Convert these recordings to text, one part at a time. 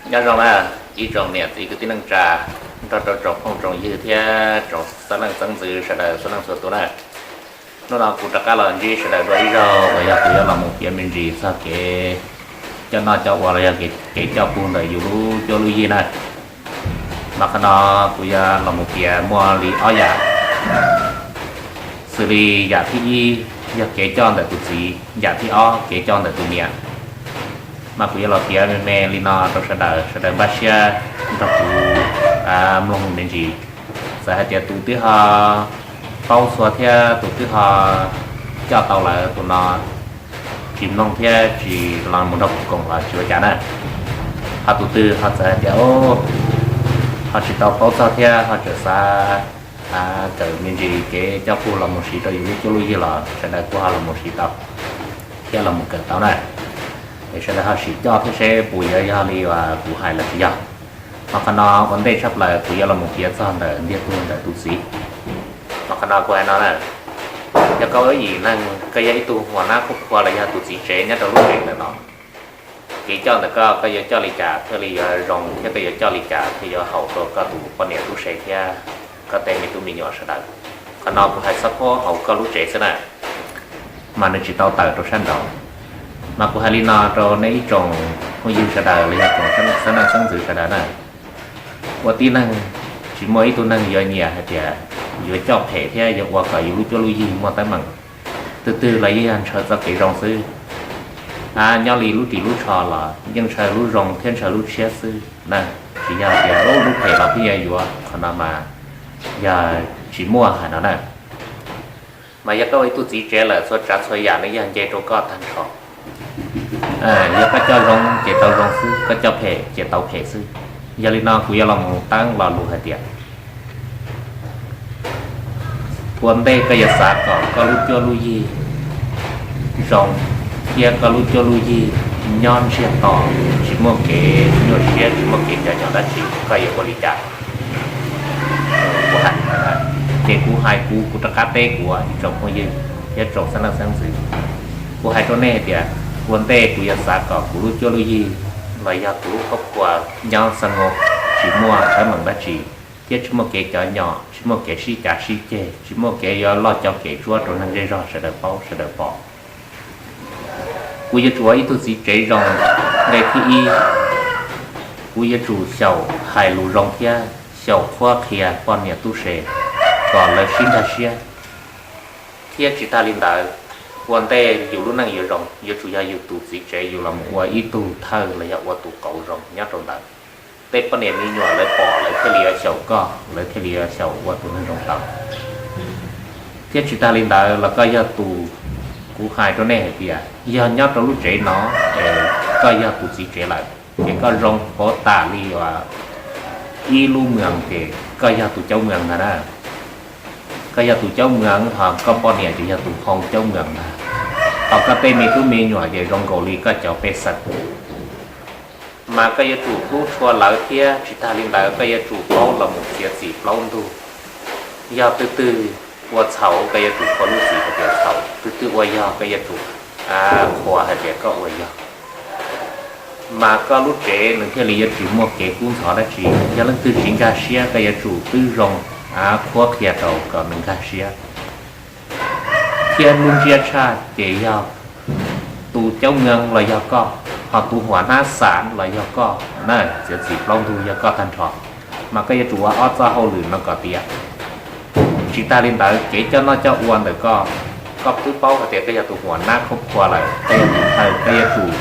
Nyob zoo na, ib tsoom niam txiv kwv tij neej tsa, nrog rau tsoom phooj tsoom ywg thiab tsoom xeeb leej xeeb ntxwv sawv daws txhua leej txhua tus na. Hnub no kuv rov qab los ntsib sawv daws dua ib zaug uas yog kuv yuav los mus piav me ntsis txog kev coj noj coj ua los yog kev coj pug ntawm yus lub cuab lub yig na. Mas qhov no kuv yuav los mus piav muaj li ob yam, xws li yam thib ib yog kev coj ntawm tus txiv, yam thib ob kev coj ntawm tus niam. Mas kuv yuav los piav me me li no rau sawv daws, sawv daws npaj siab nrog kuv mloog me ntsis. Txawm hais tias tus twb ho paub txhua thiab tus twb ho coj tau lawm tus no tsis mloog thiab tsis los mus nrog kuv koom los tsis ua cas na. Ho tus twg ho txawm hais tias ho tsis tau paub txog thiab ho tseem xav kawm me ntsis kev coj pug los mus siv rau yus lub cuab lub yig los sawv daws kuj ho los mus siv tau thiab los mus kawm tau na. Es sawv daws ho sim coj thiab seb puas yuav yog li uas kuv hais los tsis yog. Mas qhov no ua ntej tshaj plaws kuv yuav los mus piav txog ntawm ntiag tug ntawm tus txiv. Mas qhov no kuv hais no na, yog koj ua yim neeg, koj yog ib tug hua nab khub khua los yog tus txiv tsev nyob rau lub tsev ntawm no, kev coj ntawm koj, koj yuav coj li cas thiaj li yuav zoo thiab koj yuav coj li cas thiaj yuav haum rau koj tus poj niam tub se thiab koj tej me tub me nyuam sawv daws. Qhov no kuv hais xab phob hauv koj lub tsev xwb na, mas nws tsis tau tawm rau sab nraud. Mas kuv hais li no rau nej ib tsoom phooj ywg sawv daws los yog tsoom xeeb leej xeeb ntxwv sawv daws na, ua tib neeg tsis muaj ib tug neeg yuav nyiam hais tias yuav coj phem thiab yuav ua kom yus lub cuab lub yig muaj teeb meem. Twg twg los yeej yog ntshaw txoj kev zoo xwb. Nyob li lub ris lub tsho los yeej ntshaw lub zoo thiab ntshaw lub tshiab xwb na, tsis yog tias lub phem los pheej yuav yuav, qhov no mas yog tsis muaj hais no na. Mas yog koj ua ib tug txiv tsev lawm txhua tsav txhua yam nws yog nce rau koj tag nrho. Yog koj coj zoo ces tau zoo xwb, koj coj phem ces tau phem xwb. Yog li no kuv yuav los mus teeb lo lus hais tias ua ntej koj yuav xav kom koj lub cuab lub yig zoo thiab koj lub cuab lub yig nyob ntsiag to, tsis muaj kev nyuaj siab tsis muaj kev cov nyom dab tsi, koj yuav ua li cas? Kuv hais, ces kuv hais kuv, kuv rov qab teb kuv ib tsoom phooj ywg thiab tsoom xeeb leej xeeb ntxwv. Kuv hais rau nej hais tias ua ntej kuv yuav xav kom kuv lub cuab lub yig los yog kuv lub khuab khua nyob xab nkaus, tsis muaj teeb meem dab tsi, thiab tsis muaj kev cov nyom, tsis muaj kev sib cav sib ceg, tsis muaj kev yuav loj cov kev tsuab rau neeg zej zog sawv daws paub sawv daws pom. Kuv yuav tsum ua ib tug txiv tsev zoo. Nqe thib ib, kuv yuav tsum xyaum hais lus zoo thiab xyaum qhuab qhia poj niam tub se kom lawv sib nkag siab. Thiab tsis tag li ntawd, ua ntej yus lub neej yuav zoo yuav tsum yog yus tus txiv tsev yus los mus ua ib tug thawj los yog ua tus qauv zoo nyob rau ntawd. Tej poj niam me nyuam lawv pom lawv thiaj li yuav xyaum koj, lawv thiaj li yuav xyaum ua tus neeg zoo tau. Thiab tsis tag li ntawd los koj yog tus, kuv hais rau nej hais tias yog nyob rau lub tsev no es koj yog tus txiv tsev lawm ces koj zoo pov tas li uas ib lub moos ces koj yog tus caub moos ntag na. Koj yog tus caub moos ho koj poj niam ces yog tus hoo caub moos ntag. Ho koj tej me tub me nyuam ces zoo nkaus li koj cov pej xeem. Mas koj yuav tsum hlub tshua lawv thiab tsis tag li ntawd koj yuav tsum paub los mus txiav txim plaub ntug. Yog twg twg ua txhaum koj yuav tsum qhuas lub txim hais tias txhaum, twg twg ua yog koj yuav tsum qhuas hais tias koj ua yog. Mas koj lub tsev nws thiaj li yuav tsis muaj kev kub ntxhov dab tsi. Yog leej twg tsis nkag siab koj yuav tsum twb zoo qhuab qhia rau kom nws nkag siab. Thiab lub ntsiab tshaj ces yog tus caub moos los yog koj, ho tus huam nab xav los yog koj na, txiav txim plaub ntug yog koj tag nrho. Mas koj yuav tsum ua ob txoj hauj lwm no kom tiav. Tsis tag li ntawd kev coj noj coj ua ntawm koj, koj twb paub hais tias koj yog tus huam nab khub khua lawm, koj yog tus thawj, koj yuav tsum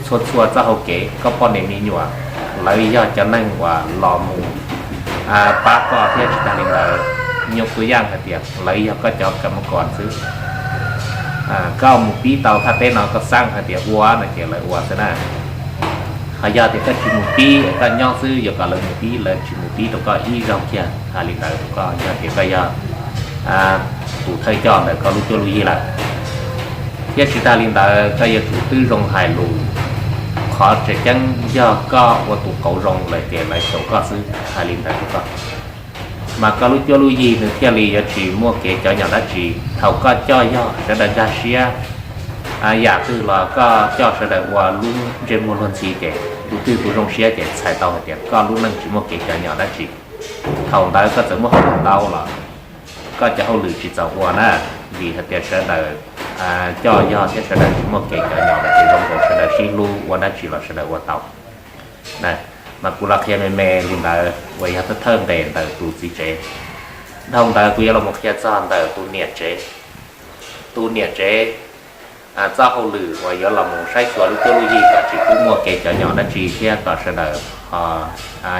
tho txhua txhua txoj hau kev. Koj poj niam me nyuam lawv yog cov neeg uas los mus pab koj thiab tsis tag li ntawd, nyuj tua yaj hais tias lawv yog koj cov kam mus kom xwb. Koj mus pib tau thaj teb no koj xav hais tias ua no ces lawv ua xwb na. Ho yog tias koj tsis mus pib, koj nyob xwb yuav kom lawv mus pib, lawv tsis mus pib rau koj ib zaug kiag. Hais li ntawd rau koj, yog tias koj yog tus thawj coj ntawm koj lub cuab lub yig lawm. Thiab tsis tag li ntawd koj yuav tsum twb zoo hais lus. Qhov tseem ceeb yog koj ua tus qauv zoo lawm ces lawv xyaum koj xwb, hais li ntawd rau koj. Mas koj lub cuab lub yig nws thiaj li yuav tsis muaj kev cov nyom dab tsi. Thaum koj coj yog sawv daws nkag siab, yam twg los koj coj sawv daws ua lub ntsej muag luag ntxhi ces tus twg tus zoo siab ces txhais tau hais tias koj lub neej tsis muaj kev cov nyom dab tsi. Thaum ntawd koj txawm muaj hauj lwm ntau los koj cov hauj lwm tsis txaus ua na, vim hais tias sawv daws coj yog thiab sawv daws tsis muaj kev cov nyom los ces zoo nkaus sawv daws sib hlub ua dab tsi los sawv daws ua tau. Mas kuv los qhia me me li ntawd uas yog thawj nqes ntawm tus txiv tsev. Dhau ntawd kuv yuav los mus qhia txog ntawm tus niam tsev. Tus niam tsev txoj hauj lwm uas yuav los mus saib xyuas lub cuab lub yig kom tsis pub muaj kev cov nyom dab tsi thiab kom sawv daws ho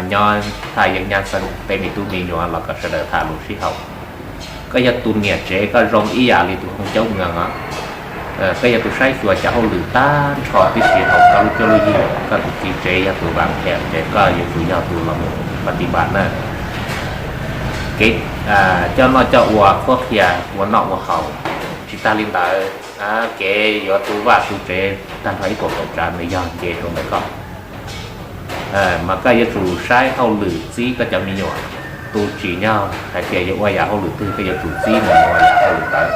nyob thaj yeeb nyab xeeb tej me tub me nyuam los kom sawv daws tham lus sib haum. Koj yog tus niam tsev koj zoo ib yam li tus hoo caub nws os. Koj yog tus saib xyuas cov hauj lwm tag nrho tib si hauv koj lub cuab lub yig, koj tus txiv tsev yog tus vav phem ces koj yuav tsum yog tus los mus pa ti npas na. Kev coj noj coj ua qhuab qhia ua noj ua haus, tsis tag li ntawd kev yuav tu vaj tu tsev tag nrho ib puas kaum tsav nws yog nce rau ntawm koj. Mas koj yuav tsum saib hauj lwm txib koj cov me nyuam. Tus tsim nyog hais tias yuav ua yam hauj lwm twg koj yuav tsum txib nws ua yam hauj lwm ntawd.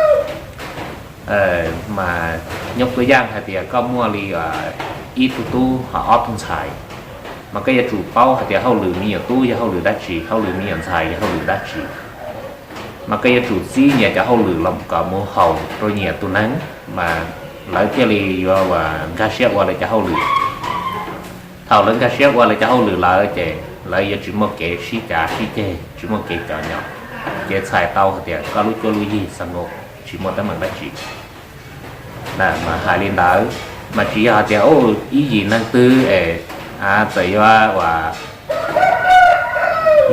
Mas nyob tuaj yaj hais tias koj muaj li ib tug tub ho ob tug ntxhais, mas koj yuav tsum paub hais tias hauj lwm me nyuam tub yog hauj lwm dab tsi, hauj lwm me nyuam ntxhais yog hauj lwm dab tsi. Mas koj yuav tsum txib nyias cov hauj lwm los kom mus haum rau nyias tus neeg, mas lawv thiaj li yuav nkag siab ua lawv cov hauj lwm. Thaum lawv nkag siab ua lawv cov hauj lwm lawm ces lawv yuav tsis muaj kev sib cav sib ceg, tsis muaj kev cov nyom, ces txhais tau hais tias koj lub cuab lub yig xab nkaus tsis muaj teeb meem dab tsi. Mas hais li ntawd, mas tsis yog hais tias ib yim neeg twg es txawm yuav ua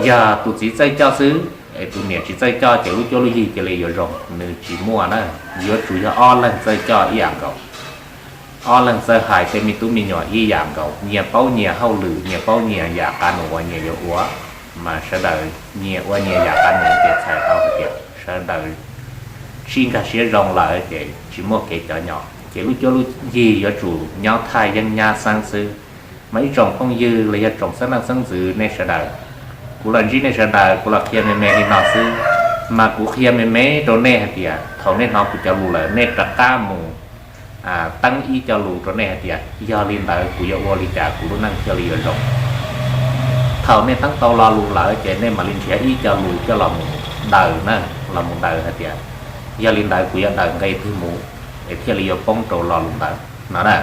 yog tus txiv txawj coj xwb es tus niam tsis txawj coj ces lub cuab lub yig cia li yuav zoo, nws tsis muaj na. Yuav tsum yog ob leeg txawj coj ib yam nkaus, ob leeg txawj hais tej me tub me nyuam ib yam nkaus, nyias paub nyias hauj lwm, nyias paub nyias yam qab nus uas nyias yuav ua, mas sawv daws nyias ua nyias yam qab nus ces txhais tau hais tias sawv daws sib nkag siab zoo lawm ces tsis muaj kev cov nyom, ces lub cuab lub yig yuav tsum nyob thaj yeeb nyab xeeb xwb. Mas ib tsoom phooj ywg los yog tsoom xeeb leej xeeb ntxwv nej sawv daws, kuv los ntsib nej sawv daws, kuv los qhia me me li no xwb. Mas kuv qhia me me rau nej hais tias thaum nej hnov kuv cov lus lawm nej rov qab mus teeb ib co lus rau nej hais tias yog li ntawd kuv yuav ua li cas kuv lub neej thiaj li yuav zoo. Thaum nej teeb tau lo lus lawm ces nej mam li nrhiav ib co lus coj los mus daws na, los mus daws hais tias yog li ntawd kuv yuav daws nqe twg mus es thiaj li yuav poob rau lo lus ntawd no na.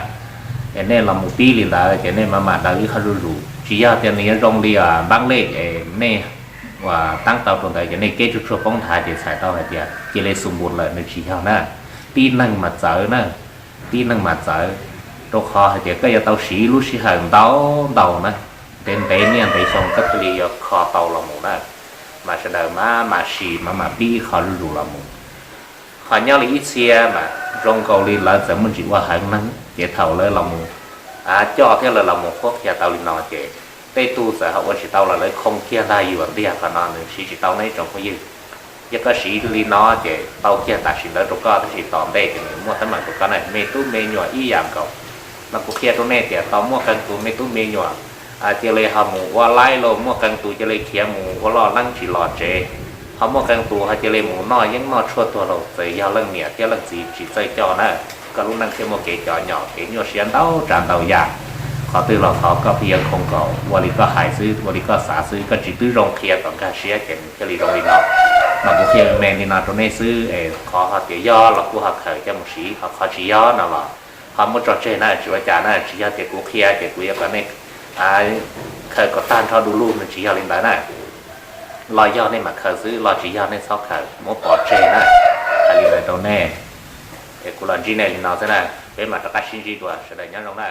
Es nej los mus pib li ntawd ces nej mam mam daws ib qho zuj zus, tsis yog tias nws yuav zoo li npaab lej es nej ua teeb tau rau ntawd ces nej keb tsuag tsuag poob nthav ces txhais tau hais tias cia li xu npus lawm, nws tsis yog na. Tib neeg mas txawv na, tib neeg mas txawv, rau qhov hais tias koj yuav tau siv lub sij hawm ntau ntau na, ntev ntev niaj ntev xyoo koj thiaj li yuav kho tau los mus na. Mas sawv daws mam mam sim mam mam pib ib qho zuj zus los mus. Ho nyob li ib txhia mas zoo nkaus li lawv txawm muaj ntsis ua heev neeg ces thaum lawv los mus coj thiab lawv los mus qhuab qhia tau li no ces tej tug txawm ho ua tsis tau los lawv khoo kiag ntag, yuam ntiag qhov no nws siv tsis tau na ib tsoom phooj ywg. Yog koj siv li no ces tau kiag tam sim ntawd rau koj tab sis tom ntej ces nws muaj teeb meem rau koj na. Me tub me nyuam ib yam nkaus, mas kuv qhia rau nej tias tau muaj qee tus me tub me nyuam cia li ho mus ua laib los muaj qee tus cia li khiav mus ua loj leeb tsis los tsev, ho muaj qee tus ho cia li mus noj yeeb noj tshuaj tuag lauj. Txawm yog leej niam thiab leej txiv tsis txawj coj na, koj lub neej thiaj muaj kev cov nyom kev nyuaj siab ntau tsav ntau yam. Qhov twg los qhov koj pheej yuav khoo nkaus, ua li koj hais xwb, ua li koj xav xwb, koj tsis twb zoo qhia kom nkag siab ces nws thiaj li zoo li no. Mas kuv qhia me me li no rau nej xwb es qhov ho tias yog los kuj ho khaws coj mus siv, ho qhov tsis yog no los ho muab tso tseg na, tsis ua cas na. Tsis yog tias kuv qhia ces kuv yuav kom nej khaws kom tag nrho du lug, nws tsis yog li ntawd na. Los yog nej mam khaws xwb, los tsis yog nej txhob khaws, muab pov tseg na. Hais li ntawd rau nej, es kuv los ntsib nej li no xwb na, peb mam rov qab sib ntsib dua, sawv daws nyob zoo na.